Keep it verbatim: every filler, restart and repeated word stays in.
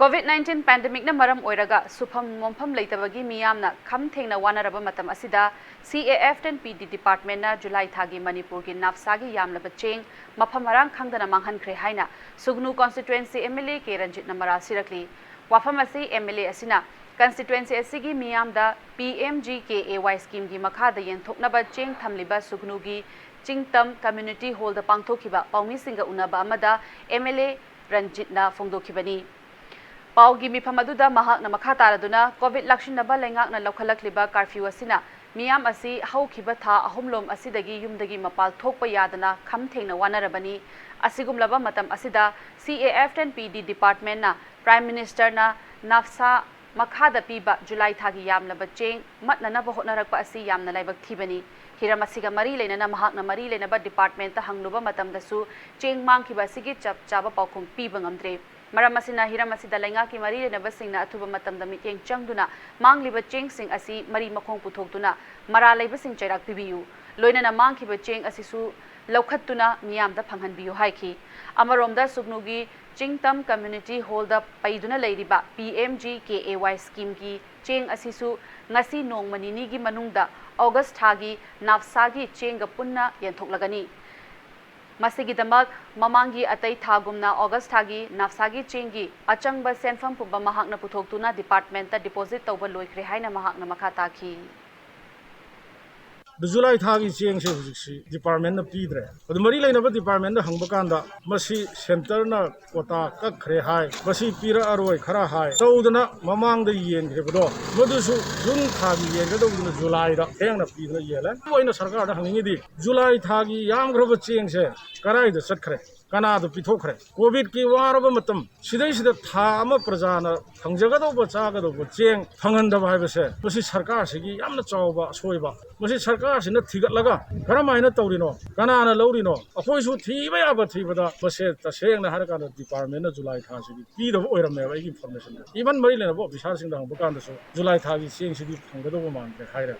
COVID nineteen pandemic ꯅ ꯃꯔꯝ ꯑꯣꯏꯔꯒ ꯁꯨꯐꯝ ꯅꯣꯝꯐꯝ ꯂꯩꯇꯕꯒꯤ ꯃꯤꯌꯥꯝꯅ ꯈꯝ ꯊꯦꯡꯅ ꯋꯥꯅꯔꯕ ꯃꯇꯝ ꯑꯁꯤꯗ, C A F ten P D department ꯅ ꯖꯨꯂꯥꯏ ꯊꯥꯒꯤ ꯃꯅꯤꯄꯨꯔꯒꯤ ꯅꯥꯞꯁꯥꯒꯤ ꯌꯥꯝꯂꯕ ꯆꯦꯡ ꯃꯐꯝ ꯃꯔꯥꯡ ꯈꯪꯗꯅ ꯃꯥꯡꯍꯟꯈ꯭ꯔꯦ ꯍꯥꯏꯅ ꯁꯨꯒꯅꯨ constituency M L A K ꯔꯟꯖꯤꯠꯅ ꯃꯔꯥꯜ ꯁꯤꯔꯛꯂꯤ꯫ ꯋꯥꯐꯝ ꯑꯁꯤ M L A ꯑꯁꯤꯅ constituency ꯑꯁꯤꯒꯤ ꯃꯤꯌꯥꯝꯗ P M G K A Y scheme ꯒꯤ ꯃꯈꯥꯗ ꯌꯦꯟꯊꯣꯛꯅꯕ ꯆꯦꯡ ꯊꯝꯂꯤꯕ ꯁꯨꯒꯅꯨꯒꯤ ꯆꯤꯡꯇꯝ community hall ꯗ ꯄꯥꯡꯊꯣꯛꯈꯤꯕ ꯄꯥꯎꯃꯤꯁꯤꯡꯒ ꯎꯅꯕ ꯑꯃꯗ M L A ꯔꯟꯖꯤꯠꯅ ꯐꯣꯡꯗꯣꯛꯈꯤꯕꯅꯤ꯫ ꯄꯥꯎꯒꯤ ꯃꯤꯐꯝ ꯑꯗꯨꯗ ꯃꯍꯥꯛꯅ ꯃꯈꯥ ꯇꯥꯔꯗꯨꯅ, COVID ꯂꯥꯛꯁꯤꯟꯅꯕ ꯂꯩꯉꯥꯛꯅ ꯂꯧꯈꯠꯂꯛꯂꯤꯕ curfew ꯑꯁꯤꯅ ꯃꯤꯌꯥꯝ ꯑꯁꯤ ꯍꯧꯈꯤꯕ ꯊꯥ ꯑꯍꯨꯝꯂꯣꯝ ꯑꯁꯤꯗꯒꯤ ꯌꯨꯝꯗꯒꯤ ꯃꯄꯥꯜ ꯊꯣꯛꯄ ꯌꯥꯗꯅ ꯈꯝ ꯊꯦꯡꯅ ꯋꯥꯅꯔꯕꯅꯤ꯫ ꯑꯁꯤꯒꯨꯝꯂꯕ ꯃꯇꯝ ꯑꯁꯤꯗ C A F ten P D department ꯅ Prime Minister ꯅ ꯅꯥꯞꯁꯥ ꯃꯈꯥꯗ ꯄꯤꯕ ꯖꯨꯂꯥꯏ ꯊꯥꯒꯤ ꯌꯥꯝꯂꯕ ꯆꯦꯡ ꯃꯠꯅꯅꯕ ꯍꯣꯠꯅꯔꯛꯄ ꯑꯁꯤ ꯌꯥꯝꯅ ꯂꯥꯏꯕꯛ ꯊꯤꯕꯅꯤ꯫ ꯍꯤꯔꯝ ꯑꯁꯤꯒ ꯃꯔꯤ ꯂꯩꯅꯅ ꯃꯍꯥꯛꯅ ꯃꯔꯤ ꯂꯩꯅꯕ department ꯇ ꯍꯪꯂꯨꯕ ꯃꯇꯝꯗꯁꯨ ꯆꯦꯡ ꯃꯥꯡꯈꯤꯕ ꯑꯁꯤꯒꯤ ꯆꯞ ꯆꯥꯕ ꯄꯥꯎꯈꯨꯝ ꯄꯤꯕ ꯉꯝꯗ꯭ꯔꯦ꯫ ꯃꯔꯝ ꯑꯁꯤꯅ ꯍꯤꯔꯝ ꯑꯁꯤꯗ ꯂꯩꯉꯥꯛꯀꯤ ꯃꯔꯤ ꯂꯩꯅꯕꯁꯤꯡꯅ ꯑꯊꯨꯕ ꯃꯇꯝꯗ ꯃꯤꯠꯌꯦꯡ ꯆꯪꯗꯨꯅ ꯃꯥꯡꯂꯤꯕ ꯆꯦꯡꯁꯤꯡ ꯑꯁꯤ ꯃꯔꯤ ꯃꯈꯣꯡ ꯄꯨꯊꯣꯛꯇꯨꯅ ꯃꯔꯥꯜ ꯂꯩꯕꯁꯤꯡ ꯆꯩꯔꯥꯛ ꯄꯤꯕꯤꯌꯨ꯫ ꯂꯣꯏꯅꯅ ꯃꯥꯡꯈꯤꯕ ꯆꯦꯡ ꯑꯁꯤꯁꯨ ꯂꯧꯈꯠꯇꯨꯅ ꯃꯤꯌꯥꯝꯗ ꯐꯪꯍꯟꯕꯤꯌꯨ ꯍꯥꯏꯈꯤ꯫ ꯑꯃꯔꯣꯝꯗ ꯁꯨꯒꯅꯨꯒꯤ ꯆꯤꯡꯇꯝ community hall ꯗ ꯄꯩꯗꯨꯅ ꯂꯩꯔꯤꯕ P M G K A Y scheme ꯒꯤ ꯆꯦꯡ ꯑꯁꯤꯁꯨ ꯉꯁꯤ ꯅꯣꯡꯃ ꯅꯤꯅꯤꯒꯤ ꯃꯅꯨꯡꯗ August ꯊꯥꯒꯤ ꯅꯥꯞꯁꯥꯒꯤ ꯆꯦꯡꯒ ꯄꯨꯟꯅ ꯌꯦꯟꯊꯣꯛꯂꯒꯅꯤ꯫ ꯃꯁꯤꯒꯤꯗꯃꯛ ꯃꯃꯥꯡꯒꯤ ꯑꯇꯩ ꯊꯥꯒꯨꯝꯅ August ꯊꯥꯒꯤ ꯅꯥꯞꯁꯥꯒꯤ ꯆꯦꯡꯒꯤ ꯑꯆꯪꯕ ꯁꯦꯟꯐꯝ ꯄꯨꯝꯕ ꯃꯍꯥꯛꯅ ꯄꯨꯊꯣꯛꯇꯨꯅ department ꯇ deposit ꯇꯧꯕ ꯂꯣꯏꯈ꯭ꯔꯦ ꯍꯥꯏꯅ ꯃꯍꯥꯛꯅ ꯃꯈꯥ ꯇꯥꯈꯤ꯫ ꯑꯗꯨ ꯖꯨꯂꯥꯏ ꯊꯥꯒꯤ ꯆꯦꯡꯁꯦ ꯍꯧꯖꯤꯛꯁꯤ department ꯅ ꯄꯤꯗ꯭ꯔꯦ꯫ ꯑꯗꯨ ꯃꯔꯤ ꯂꯩꯅꯕ department ꯗ ꯍꯪꯕ ꯀꯥꯟꯗ ꯃꯁꯤ centre ꯅ quota ꯀꯛꯈ꯭ꯔꯦ ꯍꯥꯏ, ꯃꯁꯤ ꯄꯤꯔꯛꯑꯔꯣꯏ ꯈꯔ ꯍꯥꯏ ꯇꯧꯗꯅ ꯃꯃꯥꯡꯗ ꯌꯦꯟꯈ꯭ꯔꯤꯕꯗꯣ ꯃꯗꯨꯁꯨ June ꯊꯥꯒꯤ ꯌꯦꯟꯒꯗꯧꯕꯗꯨꯅ ꯖꯨꯂꯥꯏꯗ ꯊꯦꯡꯅ ꯄꯤꯗꯅ ꯌꯦꯜꯂꯦ꯫ ꯑꯗꯨꯕꯨ ꯑꯩꯅ ꯁꯔꯀꯥꯔꯗ ꯍꯪꯅꯤꯡꯉꯤꯗꯤ ꯖꯨꯂꯥꯏ ꯊꯥꯒꯤ ꯌꯥꯝꯈ꯭ꯔꯕ ꯆꯦꯡꯁꯦ ꯀꯗꯥꯏꯗ ꯆꯠꯈ꯭ꯔꯦ? ꯀꯅꯥꯗ ꯄꯤꯊꯣꯛꯈ꯭ꯔꯦ? COVID ꯀꯤ ꯋꯥꯔꯕ ꯃꯇꯝ ꯁꯤꯗꯩꯁꯤꯗ ꯊꯥ ꯑꯃ ꯄ꯭ꯔꯖꯥꯅ ꯐꯪꯖꯒꯗꯧꯕ ꯆꯥꯒꯗꯧꯕ ꯆꯦꯡ ꯐꯪꯍꯟꯗꯕ ꯍꯥꯏꯕꯁꯦ ꯃꯁꯤ ꯁꯔꯀꯥꯔꯁꯤꯒꯤ ꯌꯥꯝꯅ ꯆꯥꯎꯕ ꯑꯁꯣꯏꯕ꯫ ꯃꯁꯤ ꯁꯔꯀꯥꯔꯁꯤꯅ ꯊꯤꯒꯠꯂꯒ ꯀꯔꯝꯍꯥꯏꯅ ꯇꯧꯔꯤꯅꯣ, ꯀꯅꯥꯅ ꯂꯧꯔꯤꯅꯣ, ꯑꯩꯈꯣꯏꯁꯨ ꯊꯤꯕ ꯌꯥꯕ ꯊꯤꯕꯗ ꯃꯁꯦ ꯇꯁꯦꯡꯅ ꯍꯥꯏꯔꯀꯥꯟꯗ department ꯅ ꯖꯨꯂꯥꯏ ꯊꯥꯁꯤꯗꯤ ꯄꯤꯗꯕ ꯑꯣꯏꯔꯝꯃꯦꯕ꯫ ꯑꯩꯒꯤ information ꯗ even ꯃꯔꯤ ꯂꯩꯅꯕ officer ꯁꯤꯡꯗ ꯍꯪꯕ ꯀꯥꯟꯗꯁꯨ ꯖꯨꯂꯥꯏ ꯊꯥꯒꯤ ꯆꯦꯡꯁꯤꯗꯤ ꯐꯪꯒꯗꯧꯕ ꯃꯥꯟꯗ꯭ꯔꯦ ꯍꯥꯏꯔꯦ꯫